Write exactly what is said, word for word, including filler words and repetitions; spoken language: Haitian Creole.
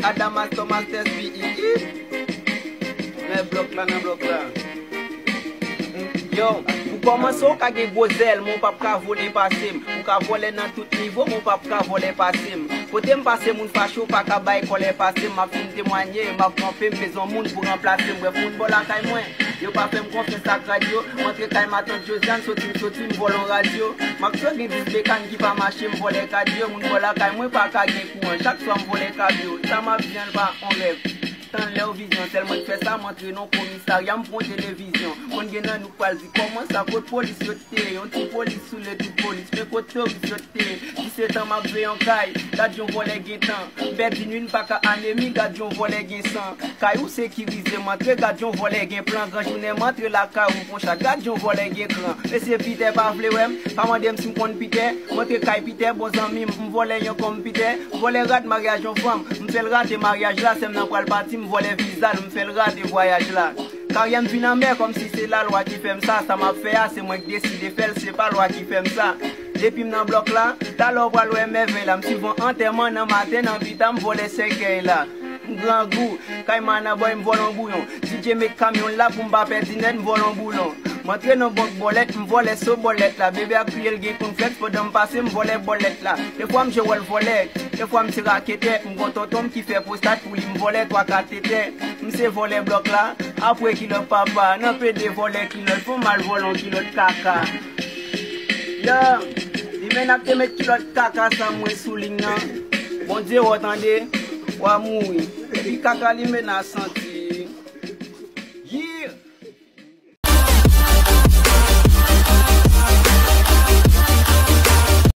Adamas Thomas Test B E E. Men blòk la nan blòk la. Yo, pou kòmanse, w ka gen gwo zèl, men w p ap ka vole pase m. Ou ka vole nan tout nivo, men w p ap ka vole pase m. Kote m pase, moun fache, w pa ka bay kòlè pase m. M ap fin temwanye, m ap kanpe, m bezwen moun pou ranplase m. Brèf, moun bò lakay mwen, yo pa fè m konfyans ak radyo. M antre kay matant Josiane, soti m soti, m vòlè yon radyo. M ap tou gen dis bekan ki pa mache, m vòlè kadyo. Moun bò lakay mwen pa ka gen kouran, chak swa m vòlè kabyo. Sa m ap di an pa yon rèv. Tan lè w vizyon, sèl mwen k fè sa, m antre nan komisarya, m pran televizyon. Konn gen nan nou k pral di kòman sa, kot polis yo te ye, yon ti polis soule tout polis, men kot toris yo te ye. Disèt an m ap veye yon kay, gad yon vòlè gen tan. M pèdi nwi, m pa ka anemi, gad yon vòlè gen san. Kay ou sekirize, m antre, gad yon vòlè gen plan. Gran jounen m antre lakay ou, m pran chat, gad yon vòlè gen kran. Mesye Pitè pa vle wè m, pa mande m si m konn Pitè. M antre kay Pitè, bon zanmi m, m vòlè yon konpitè. Vòlè rad maryaj yon fanm, m fè l rate maryaj la, sè m nan pral pati, m vòlè viza l, m fè l rate vwayaj la. Karyè m vin anmè kòmsi se lalwa ki fè m sa, sa m ap fè a, se mwen k deside fè l, se pa lwa ki fè m sa. Depi m nan blòk la, talè w pral wè mèvèy la, m sivan antèman nan maten, nan pita m vòlè sèkèy la. M grangou, kay Manabòy m vòlè yon bouyon. D J met kamyon la pou m pa pèdi nèt, m vòlè yon boulon. M antre nan bank bòlèt, m vòlè so bòlèt la. Bebe ap kriye l gen konflèks pandan m pase, m vòlè bòlèt la. Defwa m jwe wòl vòlè, defwa m se raketè. M gon tonton m ki fè pwostat pou li, m vòlè twa katetè. M se vòlè blòk la, apre kilòt papa. Nan pede vòlè kilòt, fò m al vòlè yon kilòt kaka. Yo, li menm ak te met kilòt kaka sa mwen sou liy nan. Bondye wè w tande, w a mouri. Epi kaka li menm a santi.